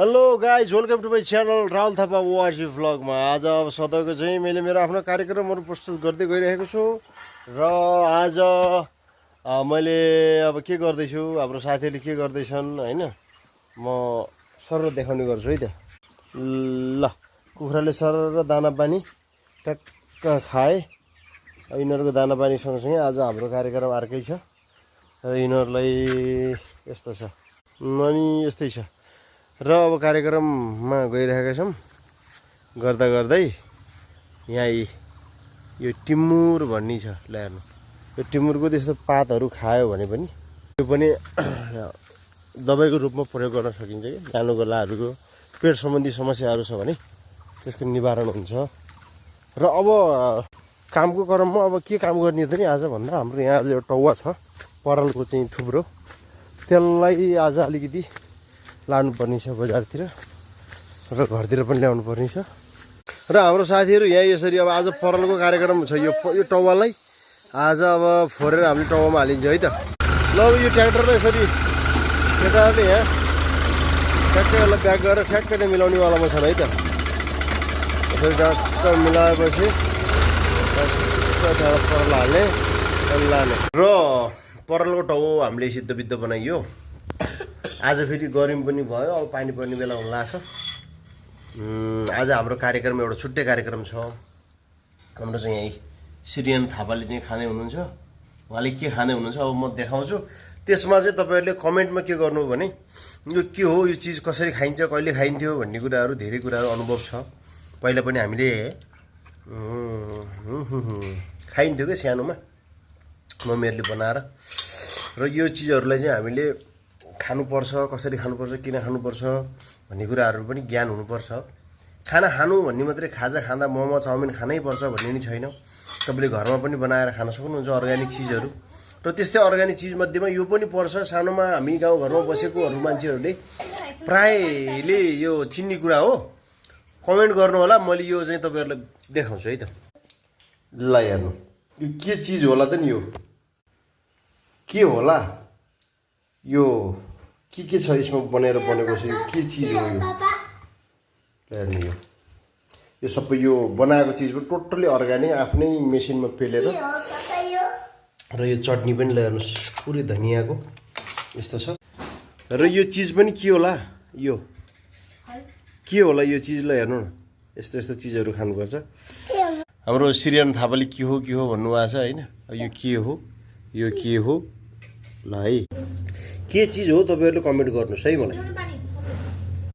Hello guys, welcome to my channel Rahul Thapa वासी भ्लगमा। आज अब सधैँको चाहिँ मैले मेरो आफ्नो कार्यक्रमहरू प्रस्तुत गर्दै गइरहेको छु र आज मैले अब के गर्दैछु, हाम्रो साथीहरूले के गर्दैछन् होइन, म सर देखाउने गर्छु है त। ल, कुखुराले सर र दाना पानी टक्क खाए। यिनीहरूको दाना पानी सँगसँगै आज हाम्रो कार्यक्रम अर्कै छ र यिनीहरूलाई यस्तो छ अनि यस्तै छ र अब कार्यक्रममा गइरहेका छौँ। गर्दा गर्दै यहाँ यो टिमुर भन्ने छ, ल्यार्नु यो टिमुरको त्यस्तो पातहरू खायो भने पनि यो पनि दबाईको रूपमा प्रयोग गर्न सकिन्छ कि गानो गलाहरूको पेट सम्बन्धी समस्याहरू छ भने त्यसको निवारण हुन्छ। र अब कामको क्रममा अब के काम गर्ने त नि आज भन्दा हाम्रो यहाँ आज एउटा टौवा छ परालको चाहिँ थुप्रो, त्यसलाई आज अलिकति लानुपर्ने छ बजारतिर र घरतिर पनि ल्याउनु पर्ने छ। र हाम्रो साथीहरू यहाँ यसरी अब आज परालको कार्यक्रम छ। यो टौवालाई आज अब फोरेर हामीले टौवामा हालिन्छ है त। ल अब यो ट्र्याक्टरमा यसरी केटाहरूले यहाँ ठ्याक्कै यसलाई ब्याक गरेर ठ्याक्कै त मिलाउनेवालामा छन् है त। यसरी ट्याक्क मिलाएपछि पराल हाल्ने लाने र परालको टाउ हामीले सिद्धबिद्ध बनाइयो। आज फेरि गर्मी पनि भयो, अब पानी पर्ने बेला हुन लाग्छ। आज हाम्रो कार्यक्रम एउटा छुट्टै कार्यक्रम छ। हाम्रो चाहिँ यही सिरियन थापाले चाहिँ खाँदै हुनुहुन्छ। उहाँले के खाँदै हुनुहुन्छ अब म देखाउँछु। त्यसमा चाहिँ तपाईँहरूले कमेन्टमा के गर्नु भने यो के हो, यो चिज कसरी खाइन्छ, कहिले खाइन्थ्यो भन्ने कुराहरू धेरै कुराहरू अनुभव छ। पहिला पनि हामीले खाइन्थ्यो क्या सानोमा मम्मीहरूले बनाएर। र यो चिजहरूलाई चाहिँ हामीले खानुपर्छ, कसरी खानुपर्छ, किन खानुपर्छ भन्ने कुराहरू पनि ज्ञान हुनुपर्छ। खाना खानु भन्ने मात्रै खाजा खाँदा मोमो चाउमिन खानै पर्छ भन्ने नि छैन। तपाईँले घरमा पनि बनाएर खान सक्नुहुन्छ अर्ग्यानिक चिजहरू। र त्यस्तै अर्ग्यानिक चिजमध्येमा यो पनि पर्छ। सानोमा हामी गाउँघरमा बसेकोहरू मान्छेहरूले प्रायले यो चिन्ने कुरा हो। कमेन्ट गर्नु होला, मैले यो चाहिँ तपाईँहरूलाई देखाउँछु है त। ल हेर्नु, यो के चिज होला त नि, यो के होला, यो के छ यसमा बनेर बनेको छ, यो के चिज हो यो हेर्नु। यो सबै यो बनाएको चिज पनि टोटल्ली अर्ग्यानिक, आफ्नै मेसिनमा पेलेर। र यो चटनी पनि हेर्नुहोस् पुरै धनियाँको यस्तो छ। र यो चिज पनि के होला, यो के होला यो चिज, ल हेर्नु न, यस्तो यस्तो चिजहरू खानुपर्छ। हाम्रो सिरियन थापाले के हो भन्नुभएको छ होइन। यो के हो, यो के हो, ल है के चिज हो तपाईँहरूले कमेन्ट गर्नुहोस् है मलाई।